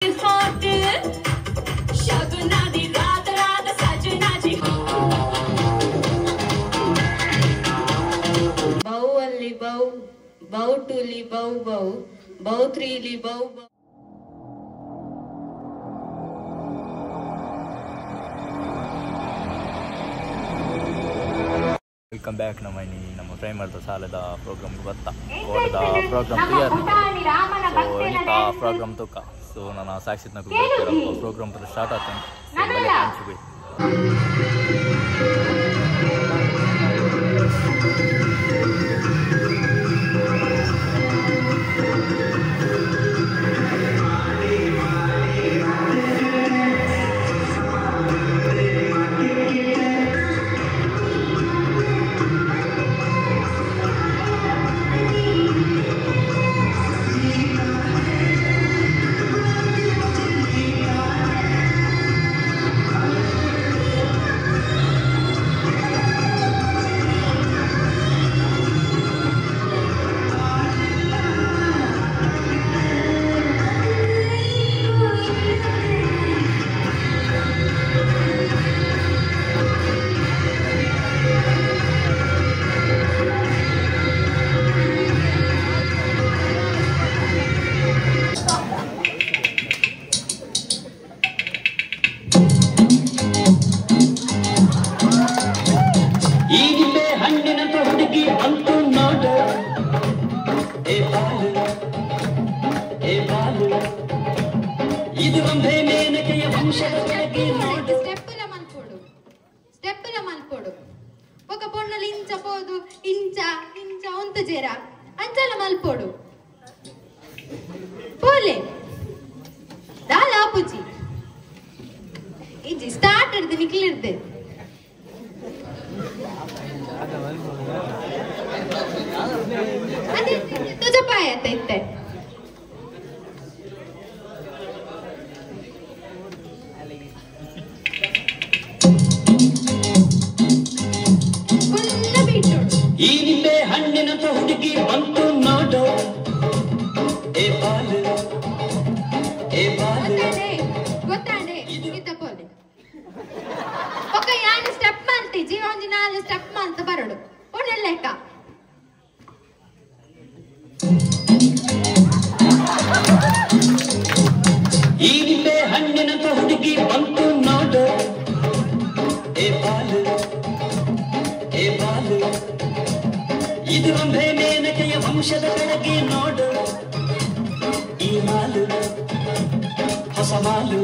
Hot ਸ਼ਗਨਾਂ ਦੀ ਰਾਤ ਰਾਤ ਸਜਣਾ ਜੀ। ಬೌ ಅಲ್ಲಿ ಬೌ, ಬೌ ಟುಲಿ ಬೌ ಬೌ, ಬೌ ತ್ರೀಲಿ ಬೌ ಬೌ. Welcome back. ನಮ್ಮ ಇನಿ ನಮ್ಮ ಪ್ರೈಮರ್ದ ಸಾಲದ ಪ್ರೋಗ್ರಾಮ್ ಬತ್ತ ಕೋಟದ ಪ್ರೋಗ್ರಾಮ್ ಕ್ಲಿಯರ್. ಸೊ ಇನಿತ ಪ್ರೋಗ್ರಾಮ್ ತೂಕ. ಸೊ ನನ್ನ ಸಾಕ್ಷಿತ್ ನಗು ಪ್ರೋಗ್ರಾಮ್ ಪೂರ ಸ್ಟಾರ್ಟ್ ಆತಂಡು. ಸೊ ಬಲೆ ಅಂಚಿ ಪೋಯಿ. ಈ ನಿಂಬೆ ಹಣ್ಣಿನಂತ ಹುಡುಗಿ ಅಂತೂ ನೋಡು, ಏ ಬಾಲು ಏ ಬಾಲು, ಇದು ಒಂದೇ ಮೇನಕೆಯ ವಂಶದ ಬೆಳಗ್ಗೆ ನೋಡು. ಸ್ಟೆಪ್ಪುಲ ಮಲ್ಪೊಡು, ಸ್ಟೆಪ್ಪುಲ ಮಲ್ಪೊಡು. ಬೊಕ ಪೊಣ್ಣಲು ಇಂಚ ಪೋದು ಇಂಚ ಇಂಚ ಉಂತುಜೇರ, ಅಂಚಲ ಮಲ್ಪೊಡು. ಪೋಲೆ ದಾಲ ಆಪುಜಿ. ಇಜ್ಜಿ, ಸ್ಟಾರ್ಟ್ ಹಿಡ್ದು ನಿಕ್ಲಿರ್ದೆ. ಅದೇ ತುಜಪಾಯ ಇತ್ತೆ. ಫುಲ್ ಬೀಟೋಡು. ಈ ನಿಂಬೆ ಹಣ್ಣಿನಂತ ಹುಡುಗಿ ಅಂತೂ ನೋಡು, ಏ ಬಾಲು ಏ ಬಾಲು. ಗೊತ್ತಾಂಡೆ ಗೊತ್ತಾಂಡೆ ಇತ್ತ ಪೋಲೆ. ಒಕ್ಕ ಯಾನ್ ಸ್ಟೆಪ್ ಮಲ್ತಿ ಜೀವ ಒಂಜಿ ನಾಲ್ ಸ್ಟೆಪ್ ಮಲ್ತ ಬರಡು ಪೊಣ್ಣೆ ಲೆಕ್ಕ. ಈ ನಿಂಬೆ ಹಣ್ಣಿನಂತ ಹುಡುಗಿ ಬಂತು ನೋಡು, ಏ ಬಾಲು ಏ ಬಾಲು, ಇದು ಒಂದೇ ಮೇನಕೆಯ ವಂಶದ ಬೆಳಗ್ಗೆ ನೋಡು. ಈ ಮಾಲು ಹೊಸ ಮಾಲು.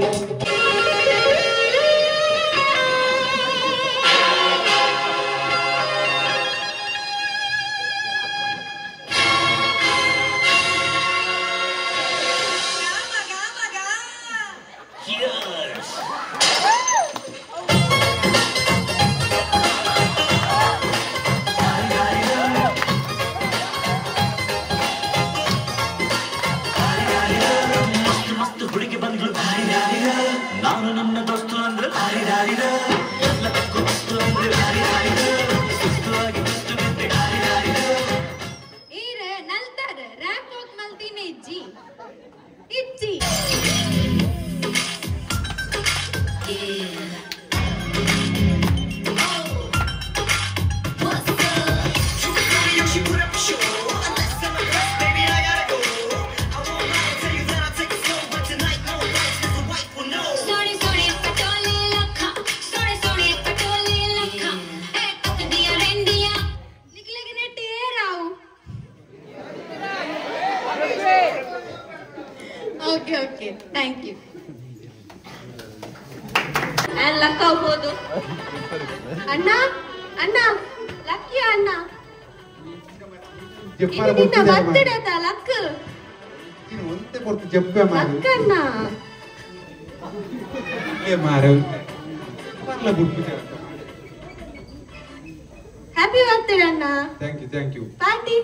ಮಸ್ತ್ ಮಸ್ತ್ ಹುಡುಗಿ ಬಂದ್ಲು, ನಾನು ನನ್ನ ದೋಸ್ತು ಅಂದ್ರೆ ಎಲ್ಲದಕ್ಕೂ ವಸ್ತು ಅಂದ್ರೆ ಸುಸ್ತು ಆಗಿ ಸುಸ್ತು ಬಿದ್ದೆ. ಈರ್ ನಲ್ತಾರ ರ್ಯಾಪ್ ವಾಕ್ ಮಲ್ತೀನಿ ಇಜ್ಜಿ ಇಜ್ಜಿ. ਸੋਹਣੇ ਸੋਹਣੇ ਪਟੋਲੇ ਲੱਖਾਂ, ਸੋਹਣੇ ਸੋਹਣੇ ਪਟੋਲੇ ਲੱਖਾਂ, ਐ ਤੱਕਦੀਆਂ ਰਹਿੰਦੀਆਂ। ನಿಕ್ಲೆಗ್ ನೆಟ್ ಏರಾವು. Okay okay, thank you. And luck ಆಗ್ಬೋದು. ಅಣ್ಣ ಅಣ್ಣ, ಲಕ್ಕಿ ಅಣ್ಣ. ಜಪ್ಪಾರ. ಇದು ನಿನ್ನ ಬರ್ತಡೇ ಲಕ್. ಒಂತೆ ಪೊರ್ತು ಜಪ್ಪೆ ಮಾರು. ಲಕ್ ಅಣ್ಣ. ಮಾರು ಪರ್ಲ ಬುಡ್ಪು. ಹ್ಯಾಪಿ ಬರ್ತ್ಡೇ ಅಣ್ಣ. Thank you thank you. Party?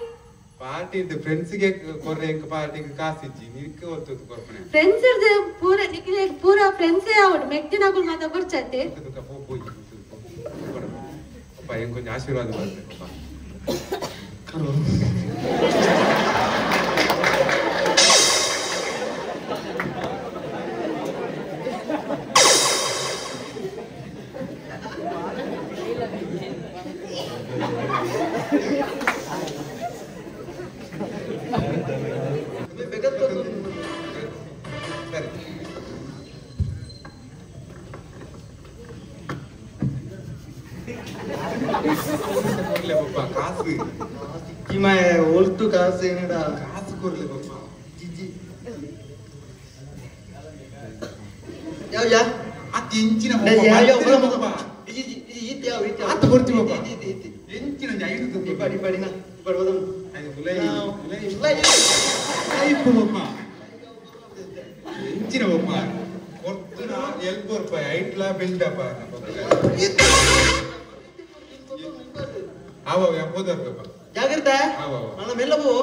Party ಇದ್ದ ಫ್ರೆಂಡ್ಸ್ಗೆ ಕೊರ್ರೆ, ಎಂಕ್ ಪಾರ್ಟಿಗೆ ಕಾಸಿಜ್ಜಿ, ನಿಕ್ಕ ಒತ್ತು ಕೊರ್ಪಣೆ. ಫ್ರೆಂಡ್ಸ್ ಪೂರ ನಿಕ್ಲೆಗ್ ಪೂರ ಫ್ರೆಂಡ್ಸೇ ಆವಡು, ಮೆಕ್ತಿನಕುಲು ಮಾತ ಕೊರ್ಚತ್ತೆ. ತುಕ ಪೋಯಿ ಅಪ್ಪ, ಎಂಕ್ ಕೊಂಚ ಆಶೀರ್ವಾದ ಮಾಡ್ಬೇಕಪ್ಪ. ಕೊರ್ಲೆ ಪಪ್ಪ ಕಾಸು ಇಜ್ಜಿ ಒಲ್ತು ಕಾಸು ಏನಡ ಕಾಸು ಕೊರ್ಲೆ ಪಪ್ಪ ಜಿಜಿ ಯಾವ ಯಾ ಆತ ಎಂಚಿನ ಯಾವ ಯಾವ ಪಪ್ಪ ಇಜಿ ಇಜಿ ಈತ ಯಾವ ಈತ ಆತ ಕೊಡ್ತೀವಿ ಪಪ್ಪ ಈತ ಈತ ಎಂಚಿನ ಐದು ಇಪಾಡಿ ಇಪಾಡಿನ ಇಪಾಡಿ ಹೋದಂ ಉಲೈ ಉಲೈ ಉಲೈ ಪಪ್ಪ ಎಂಚಿನ ಪಪ್ಪ ಕೊರ್ತುನ ಎಲ್ಪ ರೂಪಾಯಿ ಐಟ್ಲಾ ಬಿಲ್ಡಪ್ಪ ಆವ ಹೋದರ್ ಪಪ್ಪ ಜಾಗ್ರತೆ ಆವ ನನ್ನ ಮೆಲ್ಲಬು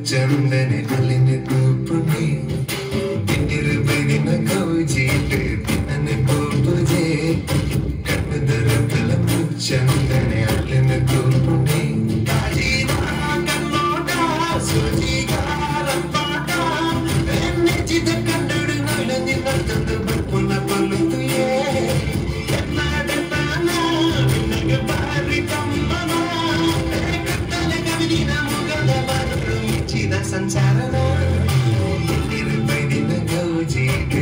ಚಂದನೆ ಅಲ್ಲಿನ ತೂಪುಣಿ ತಿನ್ನಿರು ಬೈದಿನ ಕೌಜೀಟ್ ತಿನ್ನನೆ ಪೂಪುಜೆ ಕಣ್ಣದರ ಫಲಮು ಚಂದನೆ ಅಲ್ಲಿನ ತೂಪುಣಿ ಕಂಡು ನಳನಿ ನರ್ತಂದು ಬಪ್ಪುನ ಪೊಲುತುಯೇ ಸಂಚಾರನ ಬೈದಿನ ಗೌಜೀಟ್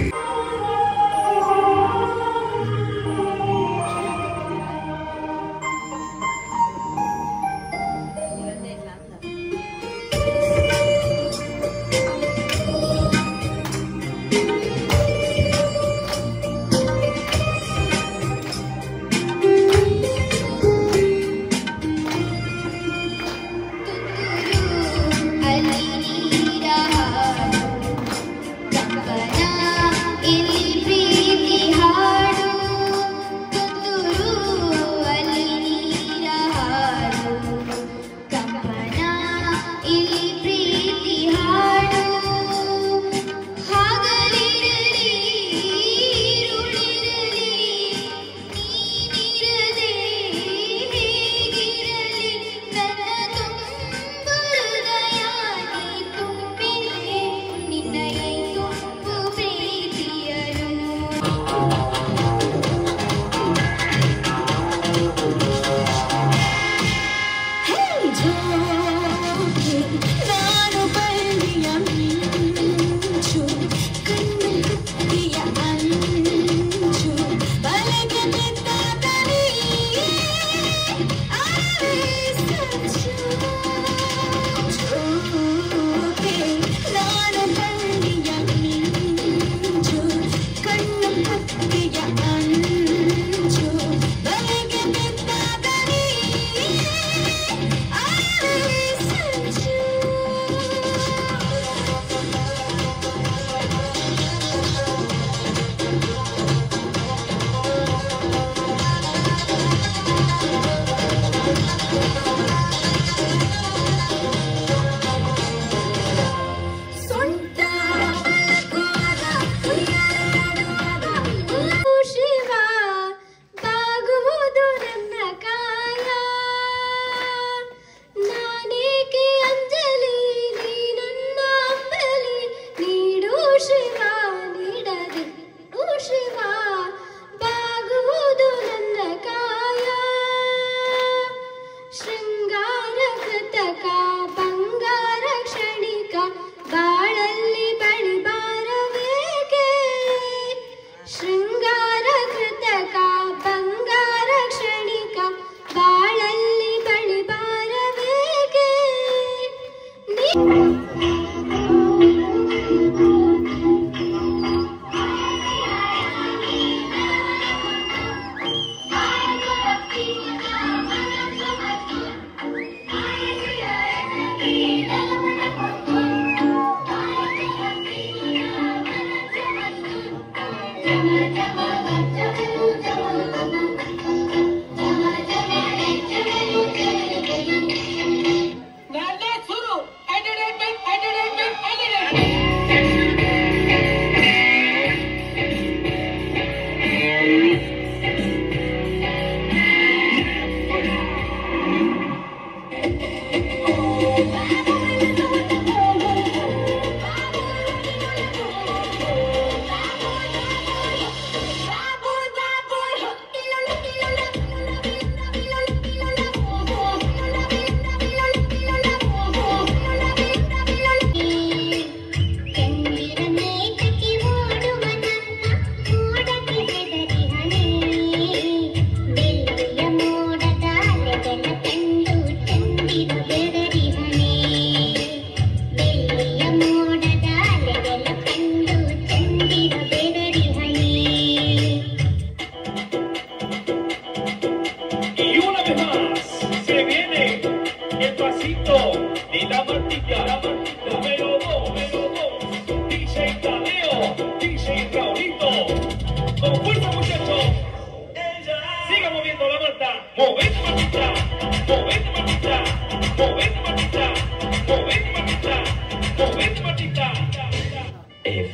A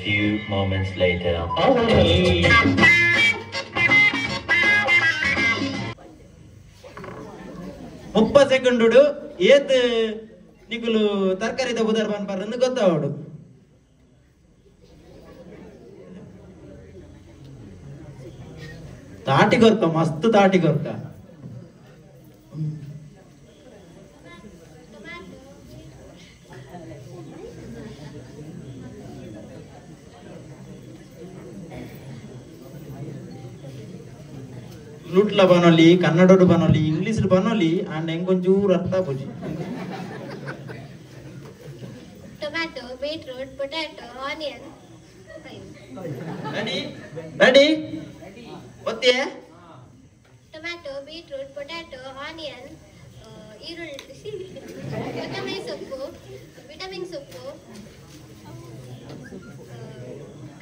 few moments later. 30 second ಏತ್ ನಿಕುಲು ತರಕಾರಿದ ಬುದರ್ ಪನ್ಪರಂದು ಗೊತ್ತಾವಡು. ತಾಟಿ ಕೊರ್ಕ ಮಸ್ತ್ ತಾಟಿ ಕೊರ್ಕ. ಲುಟ್ಲ ಬನೊಲಿ, ಕನ್ನಡಡು ಬನೊಲಿ, ಇಂಗ್ಲೀಷ್ ಬನೊಲಿ, ಅಂಡ್ ಎಂಕೊಂಚೂರು ಅರ್ಥ ಪೂಜಿ. Tomato, beetroot, potato, onion. Ready ready ಒತ್ತಿಯೇ? ಟೊಮ್ಯಾಟೊ, ಬೀಟ್ರೂಟ್, ಪೊಟ್ಯಾಟೊ, ಆನಿಯನ್, ಈರುಳ್ಳಿ, ಕೊತ್ತಂಬರಿ ಸೊಪ್ಪು, ವಿಟಮಿನ್ ಸೊಪ್ಪು,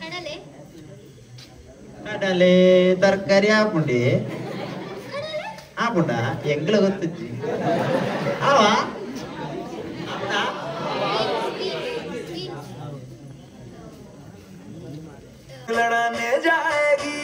ಕಡಲೆ. ಕಡಲೆ ತರಕಾರಿ ಆಪುಂಡಿ ಆಪುಂಡ ಎಂಗ್ಲ ಗೊತ್ತಿಜ್ಜಿ ಆವಾ. लड़ाने जाएगी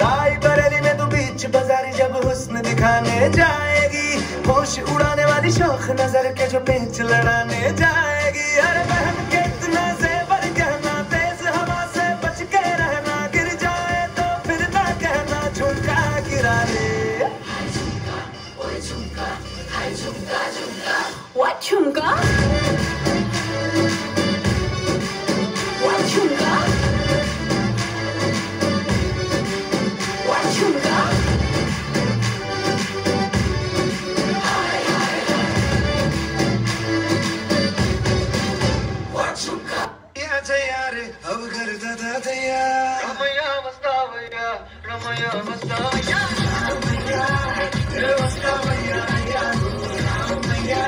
राय बरेली में तू बीच बाजारी जब हुस्न दिखाने जाएगी, होश उड़ाने वाली शौक नजर के जो पेंच लड़ाने जाएगी। अरे बहन के इतना जेवर गहना, तेज हवा से बच के रहना, गिर जाए तो फिर ना कहना झुमका गिरा ले। What jhumka? What jhumka? What jhumka? What jhumka? अब घर दादा दैया रमैया मस्तावैया रमैया मस्तावैया मस्तावैया रमैया.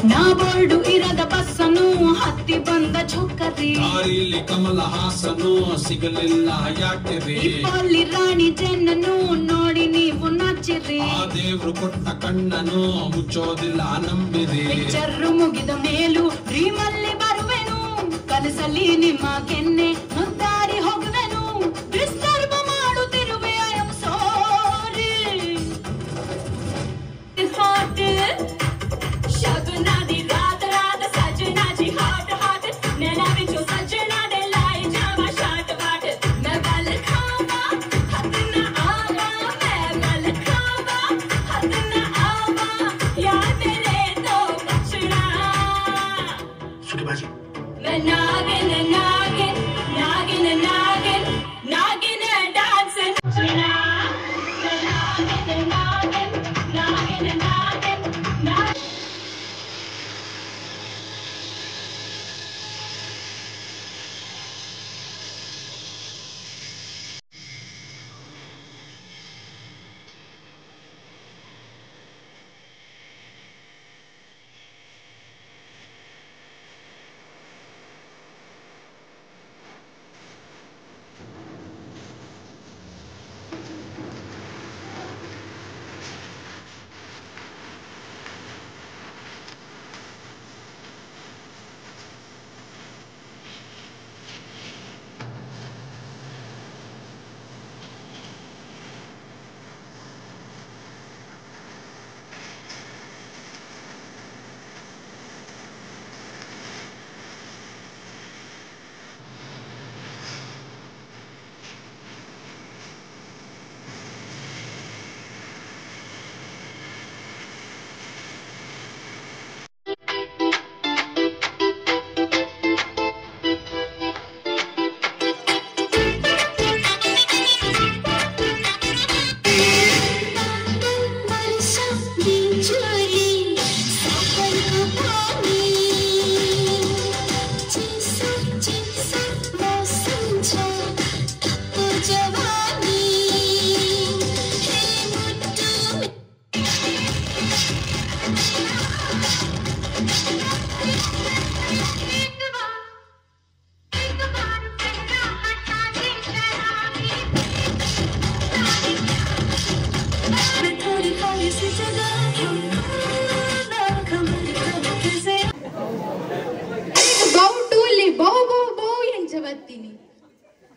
ನಾ ಬೋರ್ಡು ಇರದ ಬಸ್ಸನು ಹತ್ತಿ ಬಂದ ಚೊಕ್ಕರಿ, ದಾರಿಲಿ ಕಮಲ ಹಾಸನು ಸಿಗಲಿಲ್ಲ ಯಾಕೆ ರೀ? ಇಪ್ಪಲ್ಲಿ ರಾಣಿ ಜನ್ನನು ನೋಡಿ ನೀವು ನಾಚಿರಿ, ಆ ದೇವ್ರು ಕೊಟ್ಟ ಕಣ್ಣನು ಮುಚ್ಚೋದಿಲ್ಲ ನಂಬಿರಿ. ಪಿಕ್ಚರ್ ಮುಗಿದ ಮೇಲೂ ಡ್ರೀಮಲ್ಲಿ ಬರುವೆನು, ಕನಸಲ್ಲಿ ನಿಮ್ಮ ಕೆನ್ನೆ ಮುದ್ದಾಡಿ ಹೋಗುವೆನು, ಡಿಸ್ಟರ್ಬ್ ಮಾಡುತ್ತಿರುವೆ I am sorry. Hot शगना दी रात रात सजना जी हाट हाट, नैना विचो सजना दे लाई जावा शाट बाट, मैं बल खावा हद ना आवा, मैं बल खावा हद ना आवा, यार मेरे तो बचना। मैं नागिन नागिन नागिन नागिन नागिन डांस नचना, मैं नागिन नागिन नागिन नागिन नागिन.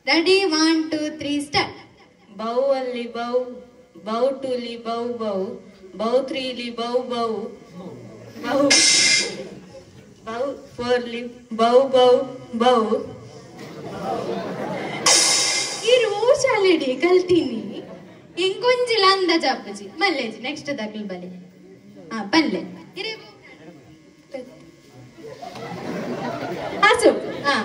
Ready, 1 2 3 start. ಬೌ ಅಲ್ಲಿ ಬೌ, ಬೌ ಟೂಲಿ ಬೌ ಬೌ, ಬೌ ತ್ರೀಲಿ ಬೌ ಬೌ ಬೌ, ಬೌ ಫೋರ್ಲಿ ಬೌ ಬೌ ಬೌ. ಈ ರೋಷಾಲೆಡಿ ಕಲ್ತೀನಿ ಇಂಕೊಂಜಿಲ ಅಂದಾಜಾಪುಜಿ ಮಲ್ಲೇಜಿ ನೆಕ್ಸ್ಟ್ ದಕ್ಲು ಬಲೆ. ಹಾ ಪಲ್ಲೆ ಆಸು. ಹಾ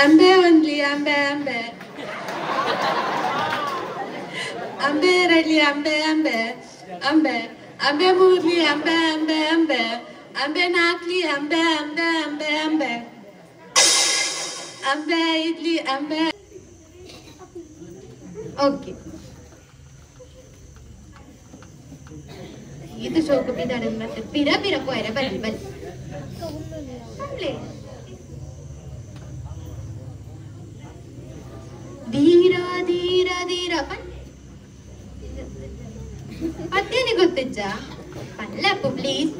ಅಂಬೆ ಒಂದ್ಲಿ ಅಂಬೆ ಅಂಬೆ, ಅಂಬೆ ಎರಡ್ಲಿ ಅಂಬೆ ಅಂಬೆ ಅಂಬೆ, ಅಂಬೆ ಮೂರ್ಲಿ ಅಂಬೆ ಅಂಬೆ ಅಂಬೆ, ಅಂಬೆ ನಾಲ್ಕ್ಲಿ ಅಂಬೆ ಅಂಬೆ ಅಂಬೆ ಅಂಬೆ, ಅಂಬೆ ಐದ್ಲಿ ಅಂಬೆ. ಓಕೆ, ಇದು ಶೋಕು ಬಿದಾಡ ಮತ್ತೆ ಪಿರ ಪಿರ ಪೋಯರೆ. ಬನ್ನಿ ಬನ್ನಿ ಬನ್ನಿ. ಧೀರ ಧೀರ ಧೀರ ಪದ್ಯನೆ ಗೊತ್ತಿಜ್ಜ? ಪಲ್ಲಪ್ಪು ಪ್ಲೀಸ್.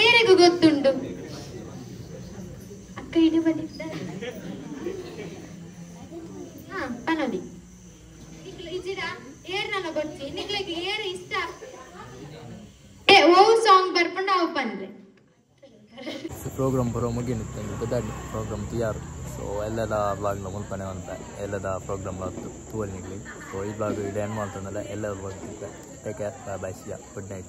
ಏರಿಗೂ ಗೊತ್ತುಂಟು? ಅಕ್ಕ ಇಡಿ ಬಂದಿದ್ದ. ಹಾ ಪನೋಲಿ ಇಜಿರ ಏರ್ ನನ್ನ ಬೊಚ್ಚಿ ನಿಕ್ಲೆಗ್ ಏರ್ ಇಷ್ಟ? ಏ ಓ ಸಾಂಗ್ ಬರ್ಪಂಡು ಅವು ಪನ್ಲೆ. ಸೊ ಪ್ರೋಗ್ರಾಮ್ ಬರೋ ಮುಗಿನಿತ್ತು ಪೆದ್ದಾಡಿ ಪ್ರೋಗ್ರಾಮ್ ತಿಯಾರು. ಸೊ ಎಲ್ಲದ ಬ್ಲಾಗ್ನ ಮುಲ್ಪನೆ ಅಂತ ಎಲ್ಲದ ಪ್ರೋಗ್ರಾಮ್ ಆಯ್ತು ತೂವಲ್ ನಿಗ್ಲಿ. ಸೊ ಈ ಬ್ಲಾಗ್ ಇಡೇ ಎಂಡ್ ಮಾಡ್ತಂದಲ್ಲ ಎಲ್ಲ blog. Take care, bye, see ya, good night.